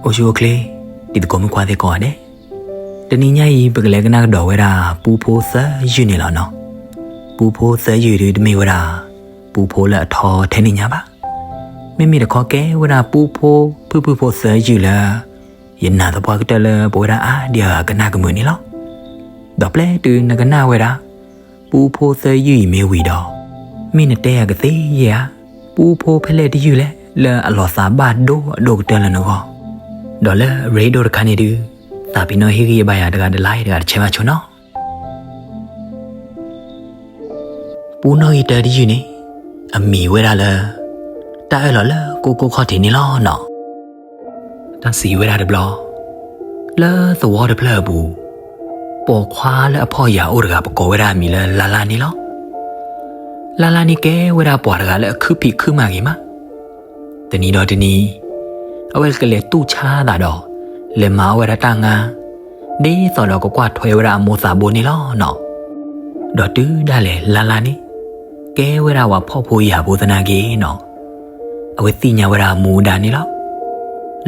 အိၣ်ဆူၣ်အိၣ်ချ့, တံၤသကိးမုၣ်ခွါသ့ၣ်ကိးဂၤဒဲး, တနံၤညါအံၤ ပကလဲၤကနၣ်ကဒီးဝဲဒၣ် ပူဖိသၢယုၢ်န့ၣ်လီၤနီၤ. ပူဖိသၢယုၢ်ဒုးတမ့ၢ်ဝဲဒၣ် ပူဖိလၢအထီထဲန့ၣ်ညါဘၣ်. မ့မ့ၢ်တခီကဲဝဲဒၣ်ပူဖိဖုၣ်ဖုၣ်ဖိသၢယုၢ်လၢ ယနာ်သပှၢ်ကတၢၢ်လၢပဝဲဒၣ်အါဒံအါဂၤကနၣ်ကမုာ်န့ၣ်လီၤ. ဒီးပျဲတုၤနကနၣ်ဝဲဒၣ် ပူဖိသၢယုၢ်အံၤမ့ၢ်ဝံၤဒီး, မ့ၢ်နတဲအကသ့ဧါ, ပူဖိဖဲလဲၣ်တယုၢ်လဲၣ် လၢအလီၤသးဘၣ်ဒိအဒိၣ်ကတၢၢ်လၢနဂီၢ်, ဒီးလၢအရ့ဒိၣ်တခါန့ၣ်ဒုး, သးပ့ၤနီၣ်ဟ့ၣ်ဂံၢ်ဘါယၤတဂၤတlike တဂၤတshareဘၣ်ဆိနီၤ. ပူနီၣ်ဂံၢ်တၢတယုၢ်န့ၣ် အမံၤဝဲဒၣ်လၢ တၢ်အၢၣ်လီၤလၢကိၢ်ကိၢ်ခီၣ်ထံးန့ၣ်လီၤနီၤ. တၢ်စံးဝဲဒၣ်တဘျီ, လၢသဝီတဖျၢၣ်အပူၤ, ပိာ်ခွါလၢအဖှီၣ်ယာ်အိၣ်တဂၤ ပကိးဝဲဒၣ်အမံၤလၢလါလါန့ၣ်လီၤ. လါလါန့ၣ်ကဲဝဲဒၣ်ပှၤတဂၤလၢအခုဖံးခုမၤဂ့ၤမး, တနံၤဒီးတနံၤ, အဝဲကလဲၤတူၢ်ဆါအသးဒီး လဲၤမၤအီၣ်ဝဲဒၣ်တၢ်ငါ, ဒ်သိးဒီးကကွၢ်ထွဲဝဲဒၣ်အမိၢ်သးဘိန့ၣ်လီၤနီၤ. ဒီးတုၤဒၣ်လဲာ်လါလါန့ၣ် ကဲဝဲဒၣ်ပှၤဖှီၣ်ဖိယာ်ဖိသနာ်က့နီၤ, အဝဲသ့ၣ်ညါဝဲဒၣ်အမူအဒါန့ၣ်လီၤ.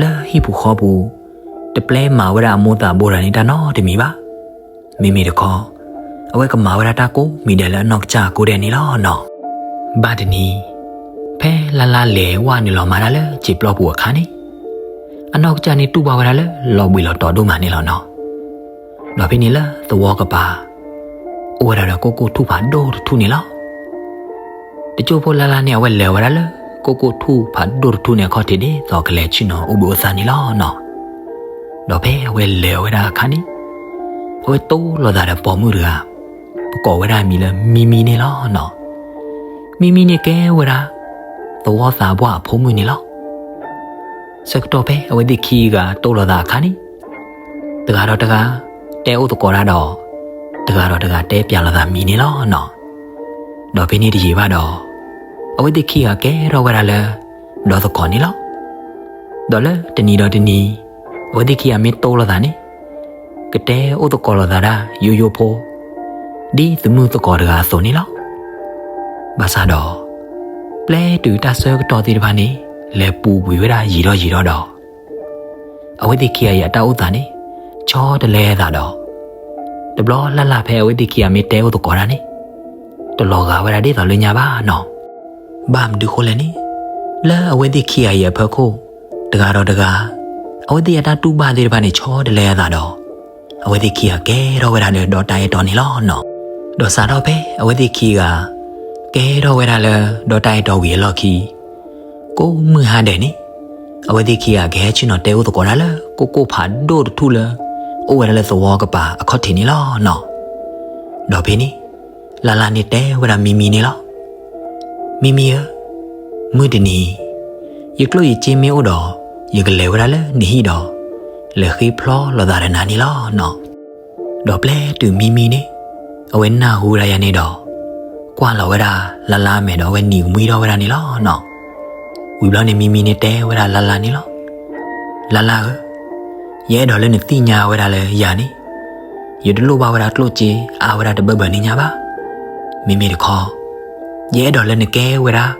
လၢဟံၣ်ပူၤဃီပူၤ, တပျဲမၤဝဲဒၣ်အမိၢ်သးဘိတဂၤန့ၣ် တၢ်နီတမံၤဘၣ်. မ့မ့ၢ်တခီ, အဝဲကမၤဝဲဒၣ်တၢ်ကိးမံၤဒဲးလၢအနီၢ်ကစၢ်ကိးဒဲးန့ၣ်လီၤနီၤ. ဘၣ်တနံၤ, ဖဲလါလါလဲၤဝဲနုာ်လီၤမၤတၢ်လၢစံာ်ပျီပူၤအခါန့ၣ်, အနီၢ်ကစၢ်န့ၣ်တူၢ်ဘၣ်ဝဲဒၣ်လၢလီၤဘှံးလီၤတီၤဒိၣ်မးန့ၣ်လီၤနီၤ. ဒီးဖဲန့ၣ်လၢသဝီကပၤ, အိၣ်ဝဲဒၣ်ဒီးကိၢ်ကိၢ်ထူၣ်ဖးဒိၣ်တထူၣ်န့ၣ်လီၤ. တစိၢ်ဖိလါလါန့ၣ် အဝဲလဲၤဝဲဒၣ်လၢ ကိၢ်ကိၢ်ထူၣ်ဖးဒိၣ်တထူၣ်န့ၣ်အခီၣ်ထံး ဒ်သိးကလဲၤဆ့ၣ်နီၤအိၣ်ဘှံးအိၣ်သါန့ၣ်လီၤနီၤ. ဒီးဖဲအဝဲလဲၤဝဲဒၣ်အခါန့ၣ်, အဝဲတိလိာ်သးဒီးပိာ်မုၣ်တဂၤ, ပကိးဝဲဒၣ်အမံၤလၢမံမံန့ၣ်လီၤနီၤ. မံမံန့ၣ်ကဲဝဲဒၣ် သဝီသးပှၢ်အဖိမုၣ်န့ၣ်လီၤ. ဆၢကတီၢ်ဖဲအဝဲသ့ၣ်ခံဂၤတိလိာ်သးအခါန့ၣ်, တဂၤဒီးတဂၤ တဲအိၣ်သကိးတၢ်ဒီး, တဂၤဒီးတဂၤတဲပျးလိာ်သးမံၤန့ၣ်လီၤနီၤ. ဒီးဖဲန့ၣ်တယံာ်ဘၣ်ဒီး, အဝဲသ့ၣ်ခံဂၤကဲထီၣ်ဝဲဒၣ်လၢ ဒီသကိးန့ၣ်လီၤ. ဒီးလၢတနံၤဒီးတနံၤ, အဝဲသ့ၣ်ခံဂၤမ့ၢ်တိလိာ်သးန့ၣ်, ကတဲအိၣ်သကိးလိာ်သးဒၣ်ယိယိဖိ, ဒ်သမုၣ်သကိးတဂၤအသိးန့ၣ်လီၤ. ဘၣ်ဆၣ်ဒီး, ပျဲတုၤတၢ်ဆၢကတီၢ်သ့ၣ်တဖၣ်န့ၣ် လဲၤပူၤကွံာ်ဝဲဒၣ်ယံာ်ထီၣ်ယံာ်ထီၣ်ဒီး, အဝဲသ့ၣ်ခံဂၤအံၤအတၢ်အိၣ်သးန့ၣ် ဆီတလဲအသးဒီး, တဘျီလၢ်လၢ်ဖဲအဝဲသ့ၣ်ခံဂၤမ့ၢ်တဲအိၣ်သကိးတၢ်န့ၣ်, တလီၤဂာ်ဝဲဒၣ်ဒ်သိးလၢညါဘၣ်နီၤ. ဘၣ်မနုၤဃိလဲၣ်န့ၣ်, လၢအဝဲသ့ၣ်ခံဂၤအံၤအဖီခိၣ်, တဂၤဒီးတဂၤ, အဝဲသ့ၣ်အတၢ်တူၢ်ဘၣ်သ့ၣ်တဖၣ်န့ၣ် ဆီတလဲအသးဒီး, အဝဲသ့ၣ်ခံဂၤကဲထီၣ်ဝဲဒၣ်လၢဒီတၢ်အဲၣ်တီန့ၣ်လီၤနီၤ. ဒီးစးထီၣ်ဖဲအဝဲသ့ၣ်ခံဂၤ ကဲထီၣ်ဝဲဒၣ်လၢဒီတၢ်အဲၣ်တီဝံၤအလီၢ်ခံ, ကိးမုၢ်ဟါဒဲးန့ၣ်, အဝဲသ့ၣ်ခံဂၤကဟဲဆ့ၣ်နီၤတဲအိၣ်သကိးတၢ်လၢကိၢ်ကိၢ်ဖးဒိၣ်တထူၣ်လၢ အိၣ်ဝဲဒၣ်လၢသဝီကပၤအခီၣ်ထံးန့ၣ်လီၤနီၤ. ဒီးဖဲန့ၣ်, လါလါန့ၣ်တဲဝဲဒၣ်မံမံန့ၣ်လီၤ. မံမံဧၢ, မုၢ်တနံၤ, ယကျိၣ်ယစ့မ့ၢ်အိၣ်ဒီး, ယကလဲၤဝဲဒၣ်လၢနဟံၣ်ဒီး, လဲၤဃ့ဖျီလိာ်သးဒီးနၤန့ၣ်လီၤနီၤ. ဒီးပျဲတုၤမံမံန့ၣ်, အဝဲနၢ်ဟူဝဲဒၣ်ယၤန့ၣ်ဒီး, ကွၢ်လီၤဝဲဒၣ်လါလါအမဲာ်ဒီးအဝဲနံၤကမှံထီၣ်ဝဲဒၣ်န့ၣ်လီၤနီၤ. ဝံၤဘျီန့ၣ်မံမံန့ၣ်တဲဝဲဒၣ်လါလါန့ၣ်လီၤ. လါလါဧၢ, ယအဲၣ်ဒိးလၢနသ့ၣ်ညါဝဲဒၣ်လၢယၤန့ၣ်, ယတလိၣ်ဘၣ်ဝဲဒၣ်ကျိၣ်စ့အါဝဲဒၣ်တဘၢဘၢန့ၣ်ညါဘၣ်. မ့မ့ၢ်တခီ, ယအဲၣ်ဒိးလၢနကဲဝဲဒၣ်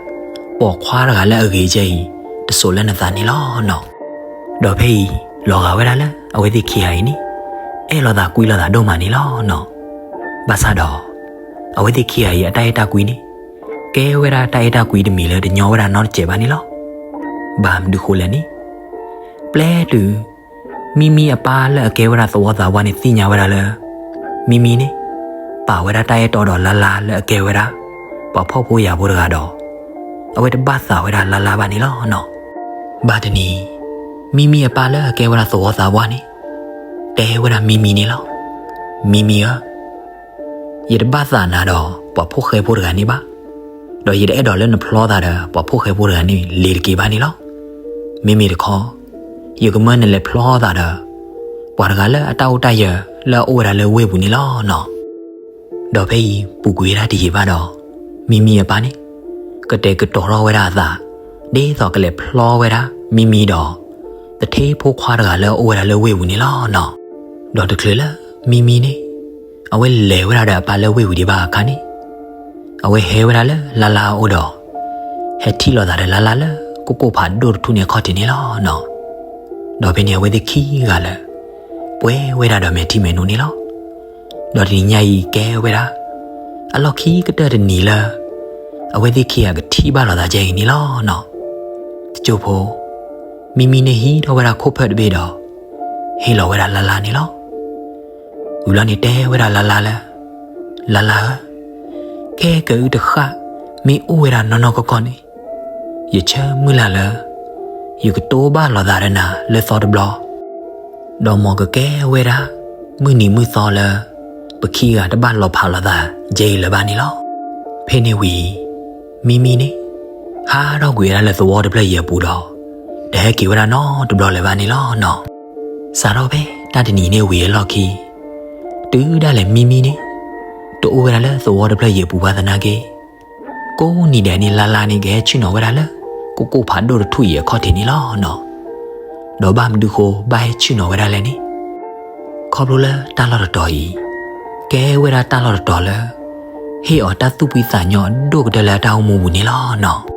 ပိာ်ခွါတဂၤလၢအဂ့ၤကဲအံၤ တစိၤလၢနသးန့ၣ်လီၤနီၤ. ဒီးဖဲအံၤ လီၤဂာ်ဝဲဒၣ်လၢအဝဲသ့ၣ်ခံဂၤအံၤန့ၣ် အဲၣ်လိာ်သးကွံလိာ်သးဒိၣ်မးန့ၣ်လီၤနီၤ. ဘၣ်ဆၣ်ဒီး အဝဲသ့ၣ်ခံဂၤအံၤအတၢ်အဲၣ်တၢ်ကွံန့ၣ် ကဲဝဲဒၣ်တၢ်အဲၣ်တၢ်ကွံတမံၤလၢတညီဝဲဒၣ်နီတစဲးဘၣ်န့ၣ်လီၤ. ဘၣ်မနုၤဃိလဲၣ်န့ၣ် ပျဲတုၤ မံမံအပၢ်လၢအကဲဝဲဒၣ်သဝီသးပှၢ်န့ၣ်သ့ၣ်ညါဝဲဒၣ်လၢ မံမံန့ၣ် ပာ်ဝဲဒၣ်တၢ်အဲၣ်တီဒီးလါလါလၢအကဲဝဲဒၣ် ပှၤဖှီၣ်ဖိယာ်ဖိတဂၤဒီး အဝဲတဘၣ်သးဝဲဒၣ်လါလါဘၣ်န့ၣ်လီၤနီၤ. ဘၣ်တနံၤ မံမံအပၢ်လၢအကဲဝဲဒၣ်သဝီသးပှၢ်န့ၣ် တဲဝဲဒၣ်မံမံန့ၣ်လီၤ. မံမံဧၢ ယတဘၣ်သးနၤဒီးပှၤဖှီၣ်ဃဲဖိတဂၤန့ၣ်ဘၣ်, ဒီးယတအဲၣ်ဒိးလၢနဖျီသးဒီးပှၤဖှီၣ်ဃဲဖိတဂၤန့ၣ်လ့ၤတက့ၤဘၣ်န့ၣ်လီၤ. မ့မ့ၢ်တခီ ယကမၢနလဲၤဖျီသးဒီး ပှၤတဂၤလၢအတၢ်အိၣ်တၢ်ယၢၤလၢအအိၣ်ဝဲဒၣ်လၢဝ့ၢ်ပူၤန့ၣ်လီၤနီၤ. ဒီးဖဲအံၤပူၤကွံာ်ဝဲဒၣ်တယံာ်ဘၣ်ဒီး မံမံအပၢ်န့ၣ် ကတဲာ်ကတီၤထီၣ်ဝဲဒၣ်အသး ဒ်သိးကလဲၤဖျီဝဲဒၣ်မံမံဒီး သထ့ဖိခွါတဂၤလၢအအိၣ်ဝဲဒၣ်လၢဝ့ၢ်ပူၤန့ၣ်လီၤနီၤ. ဒီးတချုးလၢမံမံန့ၣ် အဝဲလဲၤဝဲဒၣ်ဒီးအပၢ်လၢဝ့ၢ်ပူၤဒံးဘၣ်အခါန့ၣ် အဝဲဟဲဝဲဒၣ်လၢလါလါအအိၣ်ဒီး ဟဲထံၣ်လိာ်သးဒီးလါလါလၢကိၢ်ကိၢ်ဖးဒိၣ်တထူၣ်န့ၣ်အခီၣ်ထံးန့ၣ်လီၤနီၤ. ဒီးဖဲန့ၣ်အဝဲသ့ၣ်ခံဂၤလၢာ် ပှဲၤဝဲဒၣ်ဒီးမဲာ်ထံမဲာ်နိန့ၣ်လီၤ. ဒီးတနံၤညါအံၤကဲဝဲဒၣ် အလီၢ်ခံကတၢၢ်တနံၤလၢ အဝဲသ့ၣ်ခံဂၤကထံၣ်ဘၣ်လိာ်သးကဲအံၤန့ၣ်လီၤနီၤ. တစိၢ်ဖိ မံမံန့ၣ်ဟံးထီၣ်ဝဲဒၣ်ခိၣ်ဖၢၣ်တဘ့ၣ်ဒီး ဟ့ၣ်လီၤဝဲဒၣ်လါလါန့ၣ်လီၤ. ဝံၤလီၤန့ၣ်တဲဝဲဒၣ်လါလါလၢ လါလါဧၢ, ခဲကၢအုတဃၣ် မ့ၢ်အိၣ်ဝဲဒၣ်နီၢ်နီၢ်ကီၢ်ကီၢ်န့ၣ် ယဆၢမုၢ်လၢ်လၢ ယကတိဘၣ်လိာ်သးဒီးနၤလၢသီတဘျီ, ဒီးမ်ကကဲဝဲဒၣ် မုၢ်နံၤမုၢ်သီလၢ ပခံဂၤတဘၣ်လီၤဖးလိာ်သးကဲအံၤလၢၤဘၣ်န့ၣ်လီၤ. ဖဲန့ၣ်ဝံၤ မံမံန့ၣ် ဟးထီၣ်ကွံာ်ဝဲဒၣ်လၢသဝီတဖျၢၣ်အံၤအပူၤဒီး တဟဲက့ၤဝဲဒၣ်နီတဘျီလၢၤဘၣ်န့ၣ်လီၤနီၤ. စးထီၣ်ဖဲတၢ်တနံၤန့ၣ်ဝံၤအလီၢ်ခံ တုၤဒၣ်လဲာ်မံမံန့ၣ် တအိၣ်ဝဲဒၣ်လၢသဝီတဖျၢၣ်အံၤအပူၤဘၣ်သနာ်က့ ကိးနံၤဒဲးန့ၣ် လါလါန့ၣ် ကဟဲဆ့ၣ်နီၤဝဲဒၣ်လၢ ကိၢ်ကိၢ်ဖးဒိၣ်တထူၣ်အံၤအခီၣ်ထံးန့ၣ်လီၤနီၤ. ဒီးဘၣ်မနုၤဃိဘၣ်ဟဲဆ့ၣ်နီၤဝဲဒၣ်လဲၣ်န့ၣ် ခီဖျိလၢတၢ်လီၢ်တတီၤအံၤ ကဲဝဲဒၣ်တၢ်လီၢ်တတီၤလၢ ဟ့ၣ်အီၤတၢ်သူၣ်ဖှံသးညီဒိၣ်ကတၢၢ်လၢတၢ်အိၣ်မူပူၤန့ၣ်လီၤနီၤ.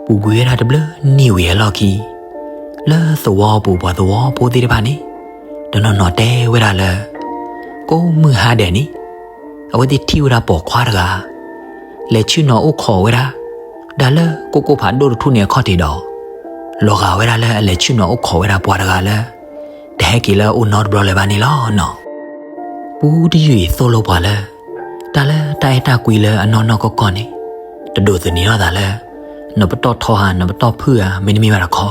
ပူၤကွံာ်ဝဲဒၣ်တဘျုးနံၣ်ဝံၤအလီၢ်ခံ လၢသဝီပူၤပှၤသဝီဖိသ့ၣ်တဖၣ်န့ၣ် တနီၤနီၤတဲဝဲဒၣ်လၢ ကိးမုၢ်ဟါဒဲးန့ၣ် အဝဲသ့ၣ်ထံၣ်ဝဲဒၣ်ပိာ်ခွါတဂၤ လဲၤဆ့ၣ်နီၤအိၣ်ခိးဝဲဒၣ် ဒၣ်လၢကိၢ်ကိၢ်ဖးဒိၣ်တထူၣ်န့ၣ်အခီၣ်ထံးဒီး လီၤဂာ်ဝဲဒၣ်လၢအလဲၤဆ့ၣ်နီၤအိၣ်ခိးဝဲဒၣ်ပှၤတဂၤလၢ တဟဲက့ၤလၢအအိၣ်နီတဘျီလၢၤဘၣ်န့ၣ်လီၤနီၤ. ပူတယုၢ်အံၤသိၣ်လိပှၤလၢ တၢ်လၢတၢ်အဲၣ်တၢ်ကွံလၢအနီၢ်နီၢ်ကီၢ်ကီၢ်န့ၣ် တဒိးသန့ၤအီၣ်သးလၢ နပတီၢ်ထီဧါ နပတီၢ်ဖုၣ်ဧါ မ့တမ့ၢ်ဘၣ်တခီ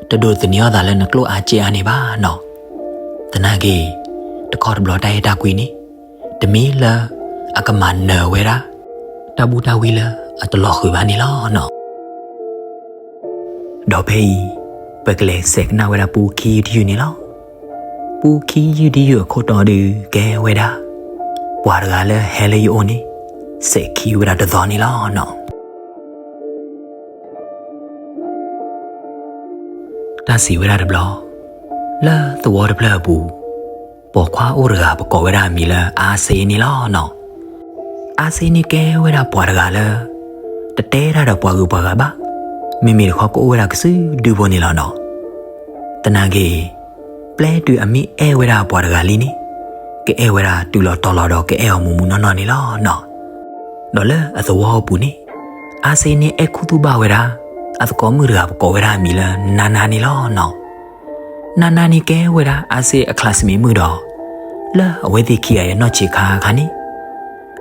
တဒိးသန့ၤအီၣ်သးလၢနကျိၣ်အါစ့အါန့ၣ်ဘၣ်နီၤ. သနာ်က့ တခီတဘျီတၢ်အဲၣ်တၢ်ကွံန့ၣ် တမ့ၢ်လၢအကမၤနၢၤဝဲဒၣ် တၢ်ဘူၣ်တၢ်ဝံလၢအတလီၤဃုာ်ဘၣ်န့ၣ်လီၤနီၤ. ဒီးဖဲအံၤ ပကလဲၤဆဲးကနၣ်ဝဲဒၣ်ပူခံယုၢ်တယုၢ်န့ၣ်လီၤ. ပူခံယုၢ်တယုၢ်အခိၣ်တီဒုးကဲဝဲဒၣ် ပှၤတဂၤလၢဟဲလၢယအိၣ်န့ၣ် စဲးခံဝဲဒၣ်တသီန့ၣ်လီၤနီၤ. တၢ်စံးဝဲဒၣ်တဘျီ လၢသဝီတဖျၢၣ်အပူၤ ပိာ်ခွါအိၣ်တဂၤ ပကိးဝဲဒၣ်အမံၤလၢအါစ့န့ၣ်လီၤနီၤ. အါစ့န့ၣ်ကဲဝဲဒၣ်ပှၤတဂၤလၢ တတဲတၢ်ဒီးပှၤဂုၤပှၤဂၤဘၣ်, မ့မ့ၢ်တခီကအိၣ်ဝဲဒၣ်ကစုဒုဖိန့ၣ်လီၤနီၤ. သနာ်က့ ပျဲတုၤအမ့ၢ်အဲၣ်ဝဲဒၣ်ပှၤတဂၤလံန့ၣ် ကအဲၣ်ဝဲဒၣ်တုၤလီၤတီၤလီၤဒီးကအဲၣ်အီၤမူးမူးနီၢ်နီၢ်န့ၣ်လီၤနီၤ. ဒီးလၢအသဝီအပူၤန့ၣ် အါစ့န့ၣ်အဲၣ်ခူသူၣ်ဘၣ်ဝဲဒၣ် အသကိးမုၣ်တဂၤ ပကိးဝဲဒၣ်အမံၤလၢနါနါန့ၣ်လီၤနီၤ. နါနါန့ၣ်ကဲဝဲဒၣ်အါစ့အ classmate မုၣ်ဒီး လၢအဝဲသ့ၣ်ခံဂၤအံၤအနီၢ်ဆံးခါခါန့ၣ်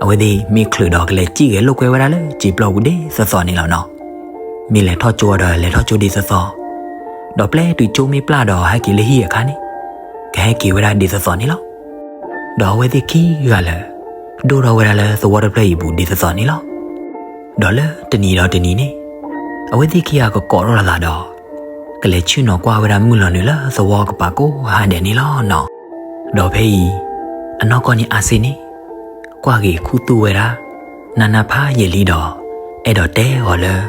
အဝဲသ့ၣ်မ့ၢ်ချုးဒီးကလဲၤစံၣ်ဂဲၤလိာ်ကွဲဝဲဒၣ်လၢစံာ်ပျီပူၤဒ်သိးသိးန့ၣ်လီၤနီၤ. မ့ၢ်လဲၤထီၣ်ကၠိဒီးလဲၤထီၣ်ကၠိဒ်သိးသိး, ဒီးပျဲတုၤကၠိမ့ၢ်ပျၢ်ဒီးဟဲက့ၤလၢဟံၣ်အခါန့ၣ် ကဟဲက့ၤဝဲဒၣ်ဒ်သိးသိးန့ၣ်လီၤ. ဒီးအဝဲသ့ၣ်ခံဂၤလၢာ် ဒိၣ်ထီၣ်ဝဲဒၣ်လၢသဝီတဖျၢၣ်အံၤအပူၤဒ်သိးသိးန့ၣ်လီၤ. ဒီးလၢတနံၤဒီးတနံၤန့ၣ် အဝဲသ့ၣ်ခံဂၤကကိးထီၣ်လိာ်သးဒီး ကလဲၤဆ့ၣ်နီၤကွၢ်ဝဲဒၣ်မုၢ်လီၤနုာ်လၢသဝီကပၤကိးဂၤဒဲးန့ၣ်လီၤနီၤ. ဒီးဖဲအံၤ အနီၢ်ကီၢ်န့ၣ်အါစ့န့ၣ် ကွၢ်က့ၤခူသူၣ်ဝဲဒၣ် နါနါဖးယံာ်လံဒီး အဲၣ်ဒိးတဲအီၤလၢ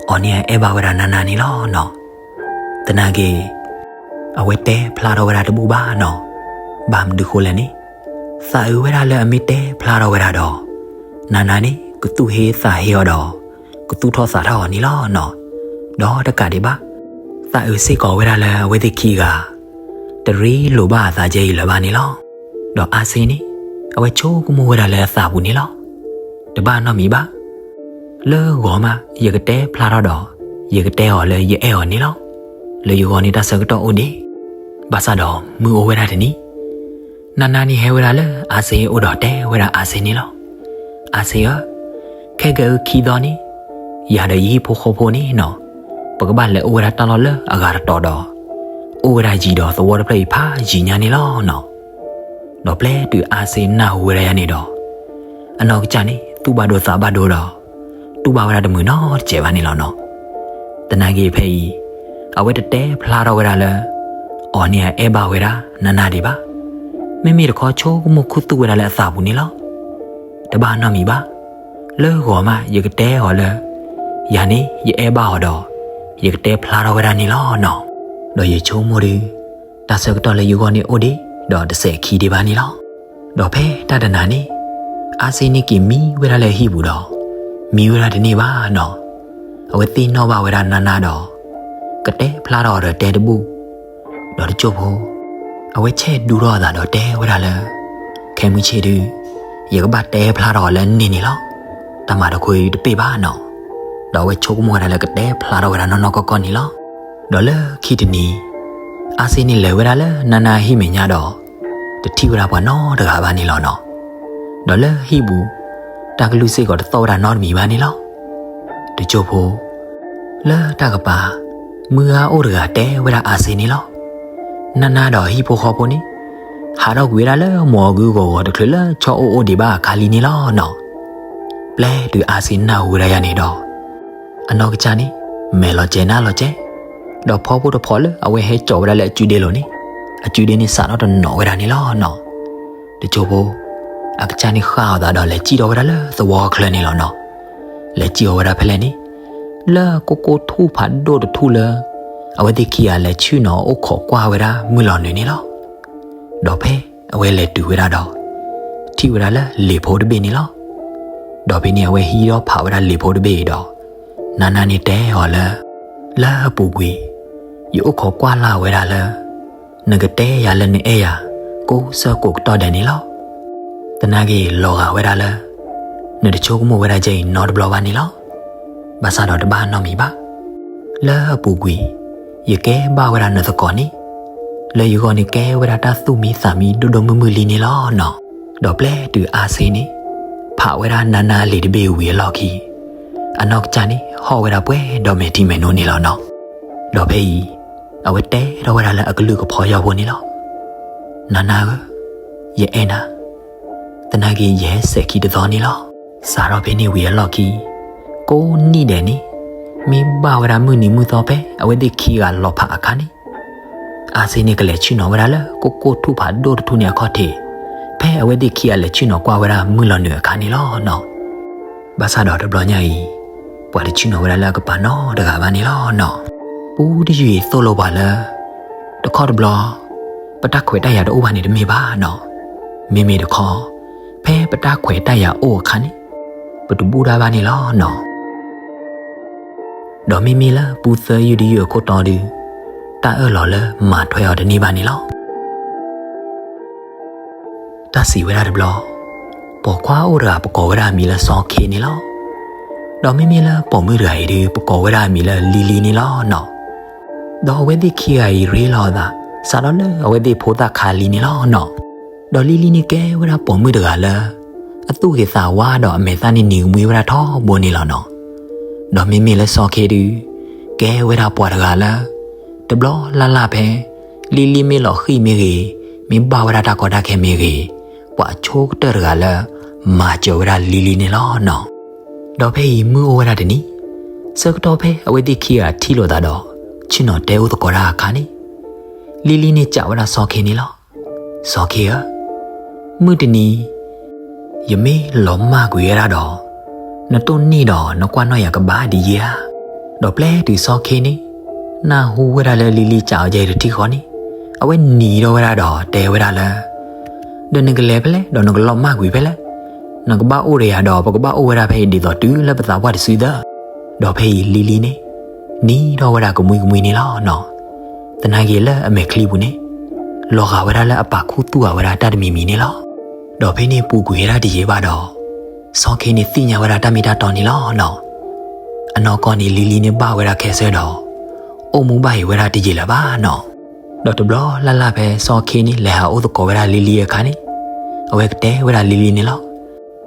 အီၤန့ၣ်အအဲၣ်ဘၣ်ဝဲဒၣ်နါနါန့ၣ်လီၤနီၤ. သနာ်က့ အဝဲတဲဖျါထီၣ်ဝဲဒၣ်တဘူၣ်ဘၣ်နီၤ. ဘၣ်မနုၤဃိလဲၣ်န့ၣ် သးအုးဝဲဒၣ်လၢအမ့ၢ်တဲဖျါထီၣ်ဝဲဒၣ်ဒီး နါနါန့ၣ် ကသူၣ်ဟ့သးဟ့အီၤဒီး ကသူၣ်ထီၣ်သးထီၣ်အီၤန့ၣ်လီၤနီၤ. ဒီးတကးဒံးဘၣ် သးအုးစ့ၢ်ကီးဝဲဒၣ်လၢအဝဲသ့ၣ်ခံဂၤ တရ့လိာ်ဘၣ်အသးကဲအံၤလၢၤဘၣ်န့ၣ်လီၤ. ဒီးအါစ့န့ၣ် အဝဲဆိကမိၣ်ဝဲဒၣ်လၢအသးပူၤန့ၣ်လီၤ. တဘၣ်နီတမံၤဘၣ် လၢဂီၤမး ယကတဲဖျါထီၣ်ဒီး ယကတဲအီၤလၢယအဲၣ်အီၤန့ၣ်လီၤ. လၢယဂီၢ်န့ၣ်တၢ်ဆၢကတီၢ်အိၣ်ဒံး, ဘၣ်ဆၣ်ဒီးမုၢ်အိၣ်ဝဲဒၣ်တနံၤ နါနါန့ၣ်ဟဲဝဲဒၣ်လၢအါစ့အအိၣ်ဒီးတဲဝဲဒၣ်အါစ့န့ၣ်လီၤ. အါစ့ဧၢ, ခဲကဲအုခံသီန့ၣ် ယၤဒီးယဟံၣ်ဖိဃီဖိန့ၣ်နီၤ, ပကဘၣ်လဲၤအိၣ်ဝဲဒၣ်တၢ်လီၢ်လၢအဂၤတတီၤဒီး အိၣ်ဝဲဒၣ်ယံၤဒီးသဝီတဖျၢၣ်အံၤဖးယံၤညါန့ၣ်လီၤနီၤ. ဒီးပျဲတုၤအါစ့နၢ်ဟူဝဲဒၣ်ယၤန့ၣ်ဒီး အနီၢ်ကစၢ်န့ၣ် သူၣ်ဘၣ်ဒိသးဘၣ်ဒိဒီး တူၢ်ဘၣ်ဝဲဒၣ်တမုာ်နီတစဲးဘၣ်န့ၣ်လီၤနီၤ. သနာ်က့ဖဲအံၤ အဝဲတတဲဖျါထီၣ်ဝဲဒၣ်လၢ အီၤန့ၣ်အအဲၣ်ဘၣ်ဝဲဒၣ်နါနါဒံးဘၣ်. မ့မ့ၢ်တခီဆိကမိၣ်ခူသူၣ်ဝဲဒၣ်လၢအသးပူၤန့ၣ်လီၤ. တဘၣ်နီတမံၤဘၣ်. လၢဂီၤမး ယကတဲအီၤလၢ ယၤန့ၣ် ယအဲၣ်ဘၣ်အီၤဒီး ယကတဲဖျါထီၣ်ဝဲဒၣ်န့ၣ်လီၤနီၤ. ဒီးယဆိကမိၣ်ဒီး တၢ်ဆၢကတီၢ်လၢယဂီၢ်န့ၣ်အိၣ်ဒံး ဒီးတစဲးခံဒံးဘၣ်န့ၣ်လီၤ. ဒီးဖဲတၢ်တနၤန့ၣ် အါစ့န့ၣ်က့ၤမံဝဲဒၣ်လၢအဟံၣ်ပူၤဒီး မံဝဲဒၣ်တန့ၢ်ဘၣ်နီၤ. အဝဲသ့ၣ်နီၣ်ဘၣ်ဝဲဒၣ်နါနါဒီး ကတဲဖျါထီၣ်အီၤဒီးတဲတဘူၣ်, ဒီး ကၠိဖိ အဝဲဆဲးဒူထီၣ်အသးဒီးတဲဝဲဒၣ်လၢ ခဲမုၢ်ဆ့ၣ်ဒု ယကဘၣ်တဲဖျါထီၣ်အီၤလၢန့ၢ်န့ၣ်လီၤ. တၢ်မၤတခီတပ့ၢ်ဘၣ်နီၤ. ဒီးအဝဲဆိကမိၣ်ဝဲဒၣ်လၢကတဲဖျါထီၣ်ဝဲဒၣ်နီၢ်နီၢ်ကီၢ်ကီၢ်န့ၣ်လီၤ. ဒီးလၢခံတနံၤ အါစ့န့ၣ်လဲၤဝဲဒၣ်လၢနါနါဟံၣ်မဲာ်ညါဒီး တထံၣ်ဝဲဒၣ်ပှၤနီတဂၤဘၣ်န့ၣ်လီၤနီၤ. ဒီးလၢဟံၣ်ပူၤ တၢ်ကလုၢ်စ့ၢ်ကီးတသီၣ်ဝဲဒၣ်နီတမံၤဘၣ်န့ၣ်လီၤ. တကၠိဖိ လၢတၢ်ကပၤ မုၢ်ဂၤအိၣ်တဂၤတဲဝဲဒၣ်အါစ့န့ၣ်လီၤ. နါနါဒီးဟံၣ်ဖိဃီဖိန့ၣ် ဟးထီၣ်ကွံာ်ဝဲဒၣ်လၢမိၢ်အဂုၢ်ဂီၤဂီၤတချုးလၢဆီအိၣ်အိၣ်ဒံးဘၣ်အခါလံန့ၣ်လီၤနီၤ. ပျဲတုၤအါစ့နၢ်ဟူဝဲဒၣ်ယၤန့ၣ်ဒီး အနီၢ်ကစၢ်န့ၣ် မဲာ်လီၤကဲၤနါလီၤကဲၤ, ဒီးဖီဖိတဖီလၢအဝဲဟဲကၠီၤဝဲဒၣ်လၢအကုဒ့လိၤန့ၣ်, အကုဒ့န့ၣ်စးထီၣ်တနီၣ်ဝဲဒၣ်န့ၣ်လီၤနီၤ. တကၠိဖိ အကစၢ်န့ၣ်ဃၣ်အီၤသးဒီးလဲၤစံၣ်ထီၣ်ဝဲဒၣ်လၢသဝီချၢန့ၣ်လီၤနီၤ. လဲၤစံၣ်အီၤဝဲဒၣ်ဖဲလဲၣ်န့ၣ်, လၢကိၢ်ကိၢ်ထူၣ်ဖးဒိၣ်တထူၣ်လၢ အဝဲသ့ၣ်ခံဂၤလဲၤဆ့ၣ်နီၤအိၣ်ခိးကွၢ်ဝဲဒၣ်မုၢ်လီၤနုာ်န့ၣ်လီၤ. ဒီးဖဲအဝဲလဲၤတုၤဝဲဒၣ်ဒီး ထံၣ်ဝဲဒၣ်လၢလံာ်ဖိတဘ့ၣ်န့ၣ်လီၤ. ဒီးဖဲန့ၣ်အဝဲဟံးထီၣ်ဖးဝဲဒၣ်လံာ်ဖိတဘ့ၣ်အံၤဒီး နါနါန့ၣ်တဲအီၤလၢ လၢအပူၤကွံာ် ယအိၣ်ခိးကွၢ်လၢ်ဝဲဒၣ်လၢ နကတဲယၤလၢနအဲၣ်ယၤ ကိးဆၢကိးကတီၢ်ဒဲးန့ၣ်လီၤ. သနာ်က့လီၤဂာ်ဝဲဒၣ်လၢ နတဆိကမိၣ်ဝဲဒၣ်ကဲအံၤနီတဘျီဘၣ်န့ၣ်လီၤ. ဘၣ်ဆၣ်ဒီးတဘၣ်နီတမံၤဘၣ်. လၢအပူၤကွံာ် ယကဲဘၣ်ဝဲဒၣ်နသကိးန့ၣ် လၢယဂီၢ်န့ၣ်ကဲဝဲဒၣ်တၢ်သူၣ်မံသးမံဒိၣ်ဒိၣ်မုၢ်မုၢ်လံန့ၣ်လီၤနီၤ. ဒီးပျဲတုၤအါစ့န့ၣ် ဖးဝဲဒၣ်နါနါလံာ်တဘ့ၣ်ဝံၤအလီၢ်ခံ အနီၢ်ကစၢ်န့ၣ်ဟီၣ်ဝဲဒၣ်ပှဲၤဒီးမဲာ်ထံမဲာ်နိန့ၣ်လီၤနီၤ. ဒီးဖဲအံၤ အဝဲတဲထီၣ်ဝဲဒၣ်လၢအကလုၢ်ကဖီယီၢ်ဖိန့ၣ်လီၤ. နါနါဧၢ, ယအဲၣ်နၤ, သနာ်က့ယဟဲစဲးခံတသီန့ၣ်လီၤ. စးထီၣ်ဖဲန့ၣ်ဝံၤအလီၢ်ခံ ကိးနံၣ်ဒဲးန့ၣ် မ့ၢ်ဘၣ်ဝဲဒၣ်မုၢ်နံၤမုၢ်သီဖဲအဝဲသ့ၣ်ခံဂၤလီၤဖးအခါန့ၣ် အါစ့န့ၣ်ကလဲၤဆ့ၣ်နီၤဝဲဒၣ်လၢကိၢ်ကိၢ်ထူၣ်ဖးဒိၣ်တထူၣ်န့ၣ်အခီၣ်ထံး ဖဲအဝဲသ့ၣ်ခံဂၤလဲၤဆ့ၣ်နီၤကွၢ်ဝဲဒၣ်မုၢ်လီၤနုာ်အခါန့ၣ်လီၤနီၤ. ဘၣ်ဆၣ်ဒီးတဘျီညါအံၤ ပှၤတဆ့ၣ်နီၤဝဲဒၣ်လၢအကပၤနီတဂၤဘၣ်န့ၣ်လီၤနီၤ. ပူတယုၢ်အံၤသိၣ်လိပှၤလၢ တခီတဘျီ ပတၢ်ခွဲးတၢ်ယာ်တအိၣ်ဘၣ်န့ၣ်တမ့ၢ်ဘၣ်နီၤ. မ့မ့ၢ်တခီ ဖဲပတၢ်ခွဲးတၢ်ယာ်အိၣ်အခါန့ၣ် ပတဘူၣ်တၢ်ဘၣ်န့ၣ်လီၤနီၤ. ဒီးမ့မ့ၢ်လၢပူသၢယုၢ်တယုၢ်အခိၣ်တီဒု တၢ်အၢၣ်လီၤလၢမၤထွဲအီၤတန့ၢ်ဘၣ်န့ၣ်လီၤ. တၢ်စံးဝဲဒၣ်တဘျီ, ပိာ်ခွါအိၣ်တဂၤပကိးဝဲဒၣ်အမံၤလၢစီၤခ့န့ၣ်လီၤ. ဒီးမ့မ့ၢ်လၢပိာ်မုၣ်တဂၤအံၤဒု ပကိးဝဲဒၣ်အမံၤလၢလံလံန့ၣ်လီၤနီၤ. ဒီးအဝဲသ့ၣ်ခံဂၤအံၤရ့လိာ်အသး စးထီၣ်လၢအဝဲသ့ၣ်ဖိသၣ်ခါလံန့ၣ်လီၤနီၤ. ဒီးလံလံန့ၣ်ကဲဝဲဒၣ်ပိာ်မုၣ်တဂၤလၢ အသူၣ်ဂ့ၤသးဝါဒီးအမဲာ်သၣ်န့ၣ်နံၤကမှံဝဲဒၣ်ထီဘိန့ၣ်လီၤနီၤ. ဒီးမ့မ့ၢ်လၢစီၤခ့ဒု ကဲဝဲဒၣ်ပှၤတဂၤလၢ တဘျီလၢ်လၢ်ဖဲ လံလံမ့ၢ်လီၤဃံၣ်မ့ၢ်ဂ့ၤ, မ့ၢ်ဘၣ်ဝဲဒၣ်တၢ်ကီတၢ်ခဲမ့ၢ်ဂ့ၤ, ပှၤဆိကတၢၢ်တဂၤလၢ မၤစၢၤဝဲဒၣ်လံလံန့ၣ်လီၤနီၤ. ဒီးဖဲအံၤမုၢ်အိၣ်ဝဲဒၣ်တနံၤ, ဆၢကတီၢ်ဖဲအဝဲသ့ၣ်ခံဂၤထံၣ်လိာ်သးဒီး ဆ့ၣ်နီၤတဲအိၣ်သကိးတၢ်အခါန့ၣ်, လံလံန့ၣ်စံးဝဲဒၣ်စီၤခ့န့ၣ်လီၤ. စီၤခ့ဧၢ, မုၢ်တနံၤ ယမ့ၢ်လီၤမၢ်ကွံာ်ဝဲဒၣ်ဒီး နတိၢ်နီၣ်ဒီးနကွၢ်နီၣ်ယၤကဘၣ်ဒ်ယဲဧါ. ဒီးပျဲတုၤစီၤခ့န့ၣ် နၢ်ဟူဝဲဒၣ်လၢလံလံစံးအီၤယဲတထံၣ်ဃီန့ၣ်, အဝဲနံၤထီၣ်ဝဲဒၣ်ဒီးတဲဝဲဒၣ်လၢ ဒီးနကလဲၤဖဲလဲၣ် ဒီးနကလီၤမၢ်ကွံာ်ဖဲလဲၣ်, နကဘၣ်အိၣ်ဒီးယၤဒီး ပကဘၣ်အိၣ်ဝဲဒၣ်ဖဲအံၤဒ်သိးတုၤလၢပသးပှၢ်တစုသၢ. ဒီးဖဲအံၤလံလံန့ၣ် နံၤထီၣ်ဝဲဒၣ်ကမှံကမှံန့ၣ်လီၤနီၤ. သနာ်က့လၢအမဲာ်ချံပူၤန့ၣ် လီၤဂာ်ဝဲဒၣ်လၢအပာ်ခူသူၣ်ဂာ်ဝဲဒၣ်တၢ်တမံၤမံၤန့ၣ်လီၤ. ဒီးဖဲန့ၣ်ပူၤကွံာ်ဝဲဒၣ်တယံာ်ဘၣ်ဒီး စီၤခ့န့ၣ်သ့ၣ်ညါဝဲဒၣ်တၢ်မ့ၢ်တၢ်တီန့ၣ်လီၤနီၤ. အနီၢ်ကီၢ်န့ၣ်လံလံန့ၣ်ဘၣ်ဝဲဒၣ်ခဲဆၢဒီး အိၣ်မူဘၣ်ဟ့ၣ်ဝဲဒၣ်တယံာ်လၢၤဘၣ်နီၤ. ဒီးတဘျီလၢ်လၢ်ဖဲစီၤခ့န့ၣ် လဲၤဟးအိၣ်သကိးဝဲဒၣ်လံလံအခါန့ၣ်, အဝဲကတဲဝဲဒၣ်လံလံန့ၣ်လီၤ.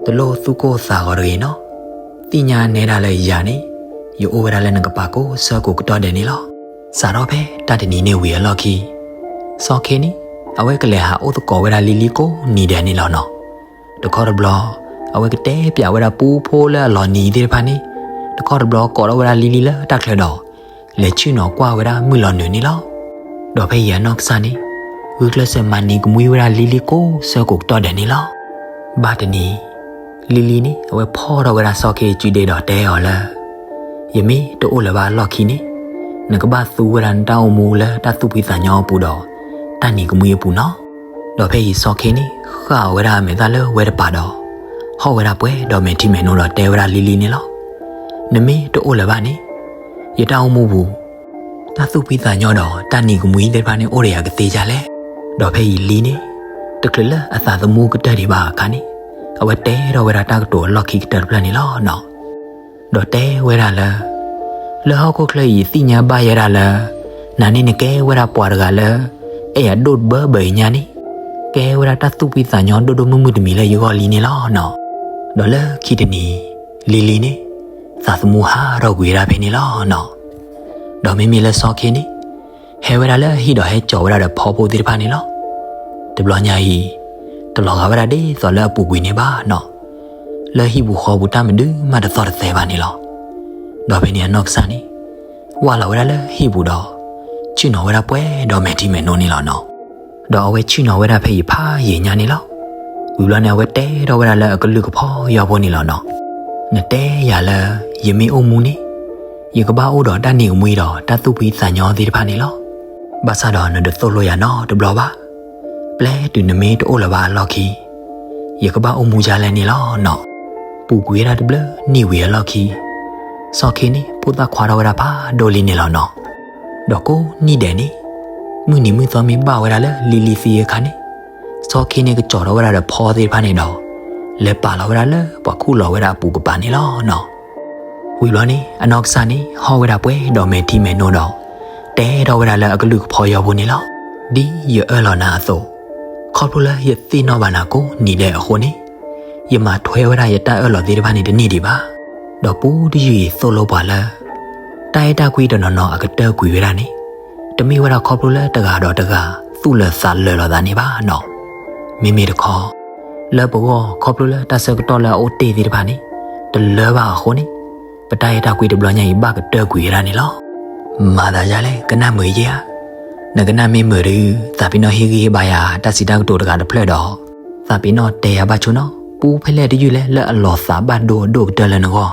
တလိၣ်သူၣ်ကိၢ်သးဂီၤတဂ့ၤနီၤ. သ့ၣ်ညါနဲဒၣ်လၢယၤန့ၣ် ယအိၣ်ဝဲဒၣ်လၢနကပၤကိးဆၢကိးကတီၢ်ဒဲးန့ၣ်လီၤ. စးထီၣ်ဖဲတၢ်တနံၤန့ၣ်ဝံၤအလီၢ်ခံ စီၤခ့န့ၣ် အဝဲကလဲၤဟးအိၣ်သကိးဝဲဒၣ်လံလံကိးနံၤဒဲးန့ၣ်လီၤနီၤ. တခီတဘျီ အဝဲကတဲပျးဝဲဒၣ်ပူဖိလၢအလီၤနံၤသ့ၣ်တဖၣ်န့ၣ်, တခီတဘျီကိးထီၣ်ဝဲဒၣ်လံလံလၢတၢ်ချၢဒီး လဲၤဆ့ၣ်နီၤကွၢ်ဝဲဒၣ်မုၢ်လီၤနုာ်န့ၣ်လီၤ. ဒီးဖဲအံၤအနီၢ်ကစၢ်န့ၣ် ဂုာ်ကျဲးစၢးမၤနံၤကမှံဝဲဒၣ်လံလံကိးဆၢကိးကတီၢ်ဒဲးန့ၣ်လီၤ. ဘၣ်တနံၤ လံလံန့ၣ် အဝဲဖီၣ်ထီၣ်ဝဲဒၣ်စီၤခ့အစုဒ့ဒီးတဲအီၤလၢ ယမ့ၢ်တအိၣ်လၢၤဘၣ်အလီၢ်ခံန့ၣ် နကဘၣ်သူဝဲဒၣ်နတၢ်အိၣ်မူလၢတၢ်သူၣ်ဖှံသးညီအပူၤဒီး တၢ်နံၤကမှံအပူၤနီၤ. ဒီးဖဲအံၤစီၤခ့န့ၣ် ဃၣ်အီၤဝဲဒၣ်အမဲာ်သၣ်လၢဝဲတပၤဒီး ဟီၣ်ဝဲဒၣ်ပှဲၤဒီးမဲာ်ထံမဲာ်နိဒီးတဲဝဲဒၣ်လံလံန့ၣ်လီၤ. နမ့ၢ်တအိၣ်လၢၤဘၣ်န့ၣ် ယတၢ်အိၣ်မူပူၤ တၢ်သူၣ်ဖှံသးညီဒီးတၢ်နံၤကမှံသ့ၣ်တဖၣ်န့ၣ် အိၣ်ဒီးယၤကသ့ဒ်လဲၣ်. ဒီးဖဲအံၤလံန့ၣ် တချုးလၢအသးသမူကတၢၢ်ဒံးဘၣ်အခါန့ၣ်, အဝဲတဲထီၣ်ဝဲဒၣ်တၢ်ကတိၤအလီၢ်ခံကတၢၢ်တဖျၢၣ်န့ၣ်လီၤနီၤ. ဒီးတဲဝဲဒၣ်လၢ လၢဟီၣ်ခိၣ်ချၢအံၤ ယသ့ၣ်ညါဘၣ်ယဲဒၣ်လၢ နၤန့ၣ်နကဲဝဲဒၣ်ပှၤတဂၤလၢ အဲၣ်ယၤဒိၣ်တဘၢဘၢအံၤညါန့ၣ်, ကဲဝဲဒၣ်တၢ်သူၣ်ဖှံသးညီဒိၣ်ဒိၣ်မုၢ်မုၢ်တမံၤလၢယဂီၢ်လံန့ၣ်လီၤနီၤ. ဒီးလၢခံတနံၤ လံလံန့ၣ် သးသမူဟးထီၣ်ကွံာ်ဝဲဒၣ်ဖဲန့ၣ်လီၤနီၤ. ဒီးမ့မ့ၢ်လၢစီၤခ့န့ၣ် ဟဲဝဲဒၣ်လၢဟံၣ်ဒီးဟဲကၠီၤဝဲဒၣ်ဒီးဖီဖိသ့ၣ်တဖၣ်န့ၣ်လီၤ. တဘျီညါအံၤ တလီၤဂာ်ဝဲဒၣ်ဒ်သိးလၢအပူၤကွံာ်န့ၣ်ဘၣ်နီၤ. လၢဟံၣ်ပူၤဃီပူၤတၢ်မနုၤမးတသီၣ်တသဲဘၣ်န့ၣ်လီၤ. ဒီးဖဲန့ၣ်အနီၢ်ကစၢ်န့ၣ် ဝၢ်လီၤဝဲဒၣ်လၢဟံၣ်ပူၤဒီး ဆ့ၣ်နီၤဝဲဒၣ်ပှဲၤဒီးမဲာ်ထံမဲာ်နိန့ၣ်လီၤနီၤ. ဒီးအဝဲဆ့ၣ်နီၤဝဲဒၣ်ဖဲအံၤဖးယံာ်ညါန့ၣ်လီၤ. ဝံၤဘျီန့ၣ် အဝဲတဲထီၣ်ဝဲဒၣ်လၢအကလုၢ်ကဖီယီဖိန့ၣ်လီၤနီၤ. နတဲယၤလၢ ယမ့ၢ်အိၣ်မူန့ၣ် ယကဘၣ်အိၣ်ဒီးတၢ်နံၤကမှံဒီးတၢ်သူၣ်ဖှံသးညီသ့ၣ်တဖၣ်န့ၣ်လီၤ. ဘၣ်ဆၣ်ဒီးနတသိၣ်လိယၤနီတဘျီဘၣ်. ပျဲတုၤနမ့ၢ်တအိၣ်လၢၤဘၣ်အလီၢ်ခံ ယကဘၣ်အိၣ်မူဒ်လဲၣ်န့ၣ်လီၤနီၤ. ပူၤကွံာ်ဝဲဒၣ်တဘျုးနံၣ်ဝံၤအလီၢ်ခံ စီၤခ့န့ၣ် ဖိသၣ်ခွါထီၣ်ဝဲဒၣ်ဖးဒိၣ်လံန့ၣ်လီၤနီၤ. ဒီးကိးနံၣ်ဒဲးန့ၣ် မုၢ်နံၤမုၢ်သီမ့ၢ်ဘၣ်ဝဲဒၣ်လၢလံလံသံအခါန့ၣ် စီၤခ့န့ၣ်ကကၠီၤထီၣ်ဝဲဒၣ်ဒီးဖီသ့ၣ်တဖၣ်န့ၣ်ဒီး လဲၤပာ်လီၤဝဲဒၣ်လၢပှၤခူၣ်လီၤဝဲဒၣ်အပူၤကပၤန့ၣ်လီၤနီၤ. ဝံၤဘျီန့ၣ် အနီၢ်ကစၢ်န့ၣ် ဟီၣ်ဝဲဒၣ်ပှဲၤဒီးမဲာ်ထံမဲာ်နိဒီး တဲထီၣ်ဝဲဒၣ်လၢအကလုၢ်ကဖီယီဖိန့ၣ်လီၤ. ဒ်ယအၢၣ်လီၤနၤအသိး, ခီဖျိလၢယသ့ၣ်နီၣ်ဘၣ်နၤကိးနံၣ်ဒဲးအဃိန့ၣ် ယမၤထွဲဝဲဒၣ်ယတၢ်အၢၣ်လီၤသ့ၣ်တဖၣ်န့ၣ်တန့ၢ်ဒံးဘၣ်. ဒီးပူတယုၢ်အံၤသိၣ်လိပှၤလၢ တၢ်အဲၣ်တၢ်ကွံတနီၤနီၤအကတၢၢ်ကွံာ်ဝဲဒၣ်န့ၣ် တမ့ၢ်ဝဲဒၣ်ခီဖျိလၢတဂၤဒီးတဂၤသူၣ်လၢာ်သးလၢာ်လိာ်သးန့ၣ်ဘၣ်နီၤ. မ့မ့ၢ်တခီ လၢပဂီၢ်ခီဖျိလၢတၢ်ဆၢကတီၢ်လၢအအိၣ်တ့ၢ်သ့ၣ်တဖၣ်န့ၣ် တလၢဘၣ်အဃိန့ၣ် ပတၢ်အဲၣ်တၢ်ကွံတဘျီညါအံၤဘၣ်ကတၢၢ်ကွံာ်ဝဲဒၣ်န့ၣ်လီၤ. မၤသးဒ်လဲၣ် ကနၣ်မုာ်ယဲဧါ. နကနၣ်မ့ၢ်မုာ်ဒီး သးပ့ၤနီၣ်ဟ့ၣ်ဂံၢ်ဟ့ၣ်ဘါယၤတၢ်စံးတၢ်ကတိၤတဂၤတဖျၢၣ်ဒီး သးပ့ၤနီၣ်တဲယၤဘၣ်ဆိနီၤ ပူဖဲလဲၣ်တယုၢ်လဲၣ်လၢအလီၤသးဘၣ်ဒိအဒိၣ်ကတၢၢ်လၢနဂီၢ်